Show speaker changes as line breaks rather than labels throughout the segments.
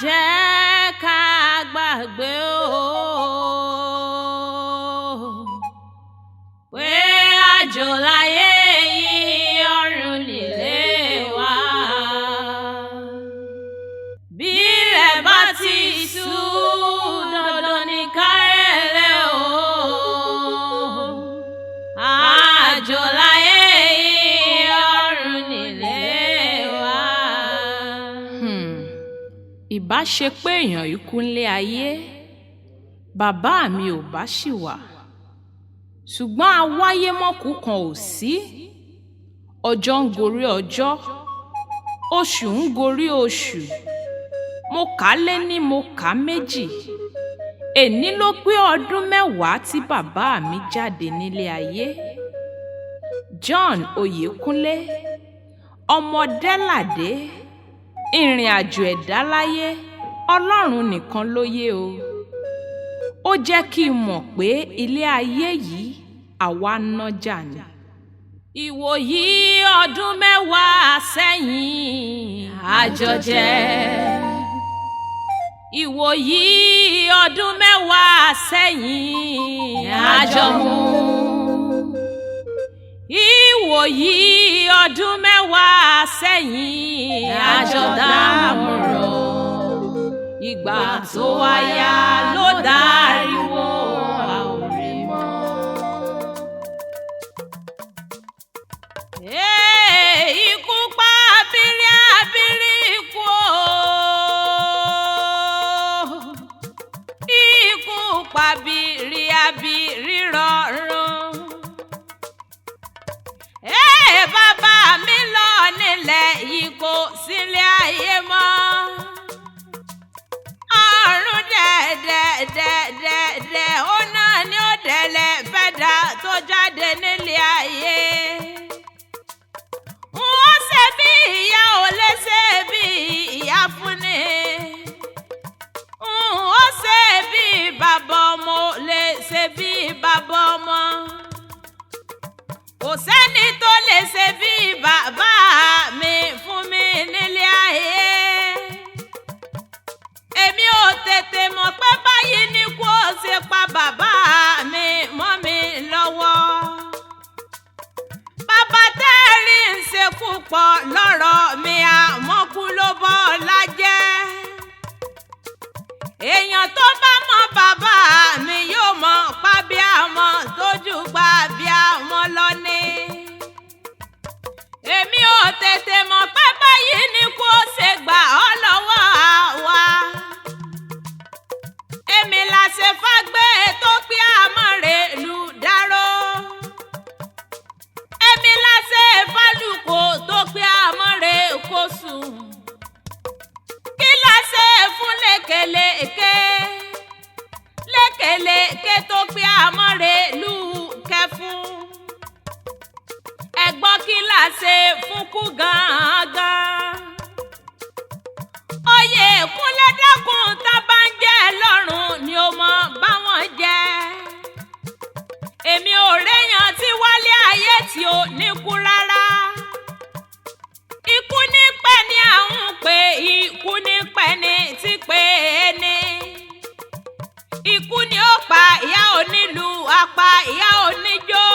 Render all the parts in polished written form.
Jẹ́ ká gbàgbé o pé àjò láyé yìí, ọ̀run nílé wa. Bí ilẹ̀ bá ti ṣú, dandan ní kárẹ̀lẹ̀ o. Àjò láyé yìí, ọ̀run nílé wa. Ìbá ṣe pé èèyàn ikú ńlé ayé, bàbá mi ò bá ṣì wà, ṣùgbọ́n awáyémọ́kù kan ò sí. Ọjọ́ ń gorí ọjọ́, oṣù ń gorí oṣù. Mo kà á lé ní, mo kà á méjì. Èní ló pé ọdún 10 tí bàbá mi jáde nílé ayé. John Oyèkúnlé ọmọdélàdé, ìrìn àjò ẹ̀dá láyé, Ọlọ́run nìkan ló yé o. Ó jẹ́ kí n mọ̀ pé ilé ayé yìí, àwa nájà ni. Ìwòyí ọdún 10 sẹ́yìn, àjọjẹ. Ìwòyí ọdún 10 sẹ́yìn, àjọmú. Ìwòyí ọdún 10 sẹ́yìn, àjọdámọ̀ràn. Ìgbà tó wáyà ló dáríwó, a ò rí mọ́. Ee, ikú pa abírí, abírí ikú o. Ikú pa abírí, abírí rọrùn. Ee, bàbá mi lọ nílẹ̀ yìí, kò sílé ayé mọ́. Ọ̀run dẹ̀dẹ̀dẹ̀dẹ̀dẹ̀, ó náà ni ó dẹ̀lẹ̀ fẹ́dà tó jáde nílé ayé. Wọ́n ṣe bí ìyá ò lè ṣe bí ìyá fún ni. Wọ́n ṣe bí bàbá ọmọ ò lè ṣe bí bàbá ọmọ. Kò sẹ́ni tó lè ṣe bí bàbá mi fún mi nílé ayé. Èmi ò tètè mọ̀ pé báyìí ni kò ṣe pa bàbá mi mọ́ mi lọ́wọ́. Bàbá tẹ́rì ń ṣekú pọ̀ lọ́rọ̀ mi, àmọ́ kú ló bọ́ lájẹ́. Èèyàn tó bá mọ bàbá mi yóò mọ̀ pábí àmọ́ tójú gba bí àmọ́ lọ ni. Èmi ò tètè mọ̀ pé báyìí ni kò ṣe gbà ọ́ lọ́wọ́ àwa. Èmi là ṣe fágbé tó pé àmọ́ rè lù dáró. Èmi là ṣe fálùkò tó pé àmọ́ rè kó sùn. Kí la ṣe fún lékelèké? Lékelèké tó pé àmọ́ rè lù kẹfún. Ẹ̀gbọ́n, kí la ṣe fún kú gangan? Oyè kúnlẹ̀ dákun, tá bá ń jẹ́ lọ́rùn ni ó mọ báwọn jẹ́. Èmi ò réyàn tí wálé ayé tí ò ní kú rárá. Ikú ní pẹ́ ni à ń pè, ikú ní pẹ́ ni tí pé ní. Ikú ni ó pa ìyá onílù, apá ìyá oníjó.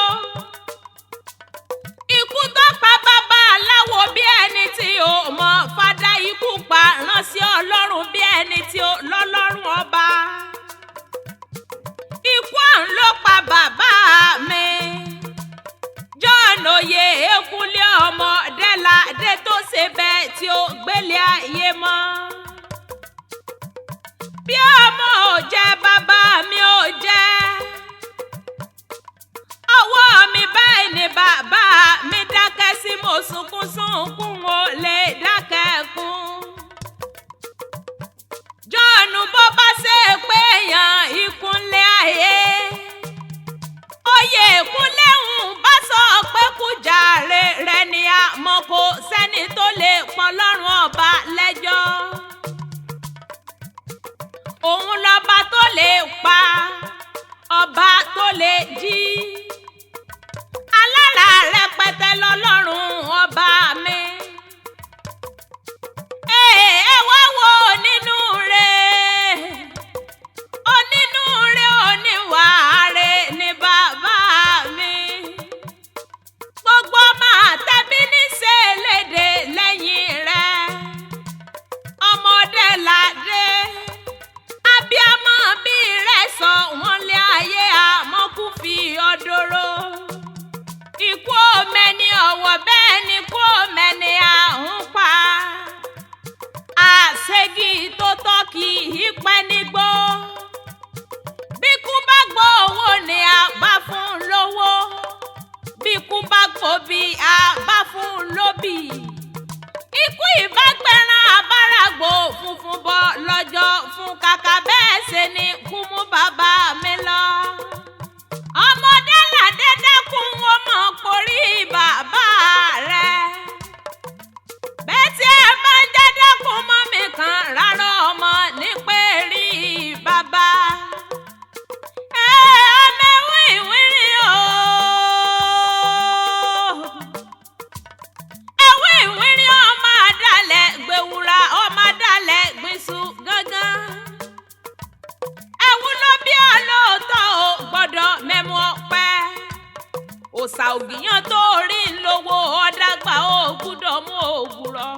Ikú tó pa bàbá aláwo bí ẹni tí ò mọ̀ fada, ikú pa ránṣẹ́ Ọlọ́run bí ẹni tí ó lọ́lọ́run ọba. Ikú ọ̀hún ló pa bàbá mi. John Oyèkúnlé ọmọ Dẹ́ládé tó ṣe bẹ́ẹ̀ tí ó gbélé ayé mọ́. Bí ọmọ ò jẹ́, bàbá mi ò jẹ́. Ọwọ́ mi báyìí ni bàbá mi dákẹ́ sí, mo sunkún sunkún, ò lè dákẹ́ kún. John, bó bá ṣe pé èèyàn ìkúnlé ayé. Oyèkúnlé ń bá sọ pé kújàre rẹ̀ ni àmọ́ kò sẹ́ni tó lè pọn lọ́rùn ọba lẹ́jọ́. Òun lọ́ba tó lè pa, ọba tó lè jí. Alára rẹpẹtẹ lọ́lọ́run ọba mi. Ẹ wá wo nínú pẹ́ nígbó. Bíkú bá gbọ́ owó ni a bá fún un lówó. Bíkú bá gbòbí a bá fún un lóbì. Ikú ìbágbẹ́rán abáragbò funfun bọ̀ lọ́jọ́ fún kàkà bẹ́ẹ̀ ṣe ni kú mú bàbá mi lọ. Ọmọdé làdé dákun ó mọ̀ porí bàbá rẹ̀. Bẹ́ẹ̀ tí ẹ bá ń jẹ́ dákun mọ́ mi kan rárá ọmọ ní pé rí bàbá. Ẹ ọmọ ẹ̀wọ̀n ìwírí o. Ẹ̀wọ̀n ìwírí ọmọ àdàlẹ̀ gbẹ̀wùrà ọmọ àdàlẹ̀ gbìnsù gángan. Ẹ̀wù ló bí ọlọ́ọ̀tọ̀ ò gbọ́dọ̀ mẹ́mu ọpẹ́. Òòṣà ògìyàn tó rí ń lówó ọ̀dàgbà ò gbúdọ̀ mú ògùrọ̀.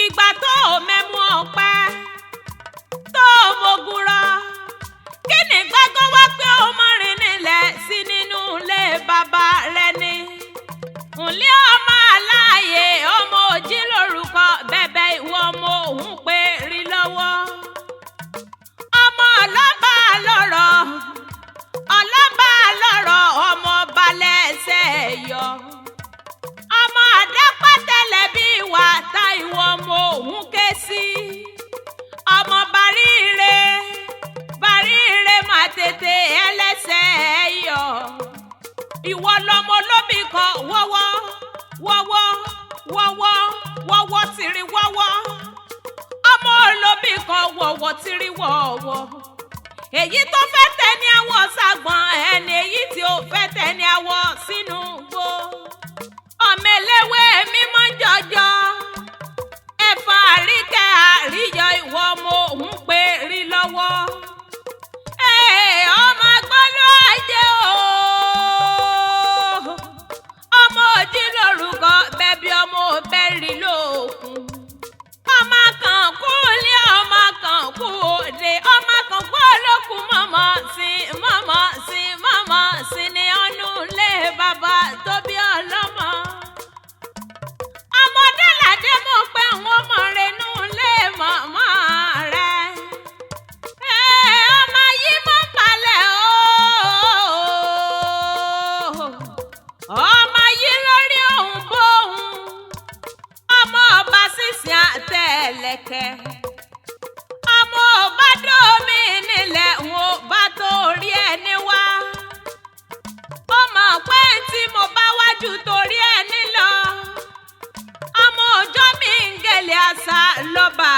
Ìgbà tó o mẹ́mu ọpẹ́ tó o mọ̀gùrọ̀. Kí ni gbágọ́ wá pé o mọ̀ rìn nílẹ̀ sí nínú ilé bàbá rẹ ni? Ǹlẹ́ ọmọ aláàyè ọmọ òjì lórúkọ bẹ̀bẹ̀ ìwọ ọmọ òun pé rí lọ́wọ́. Ọmọ ọlọ́ba lọ́rọ̀ ọlọ́ba lọ́rọ̀ ọmọ balẹ̀ ẹsẹ̀ yọ. Ọmọ àdápátẹ́lẹ̀ bí ìwà ta ìwọ ọmọ òun ké sí. Ọmọ baríire baríire má tètè ẹlẹ́sẹ̀ yọ. Ìwọ lọmọ olóbì kan wọ́wọ́ wọ́wọ́ wọ́wọ́ wọ́wọ́ tìrì wọ́wọ́. Ọmọ olóbì kan wọ̀wọ́ tìrì wọ̀wọ́. Èyí tó fẹ́ tẹ ní àwọ̀ ságbọ̀n ẹni èyí tí ó fẹ́ tẹ ní àwọ̀ sínú gbó. Ọmọ eléwé mímọ́ jọjọ. Ẹ̀fọn àríkẹ́ àríyọ ìwọ ọmọ òun pé rí lọ́wọ́. Ee, ọmọ agbọ́lú ajé o. Ọmọ òjì lórúkọ bẹ̀bí ọmọ bẹ́rì lókun. Ọmọ kan kú ilé ọmọ kan kú òde ọmọ kan kú olókun mọ̀mọ́ sí mọ̀mọ́ sí mọ̀mọ́ sí ní ọ̀nù ilé bàbá tó bí ọlọ́mọ. Ọmọdé làdé mọ̀ pé wọ́n mọ̀ renú ilé mọ̀mọ́ rẹ̀. Ee, ọmọ yìí mọ̀ balẹ̀ o. Ọmọ yìí lórí òun bóun. Ọmọ ọba sísìn àtẹlẹkẹ. Ọmọ ọba dómi nílẹ̀ ń ò bá torí ẹni wá. Ó mọ̀ pé tí mo bá wájú torí ẹni lọ. Ọmọ ọjọ́ mi ń gèlè àṣà lọ́ba.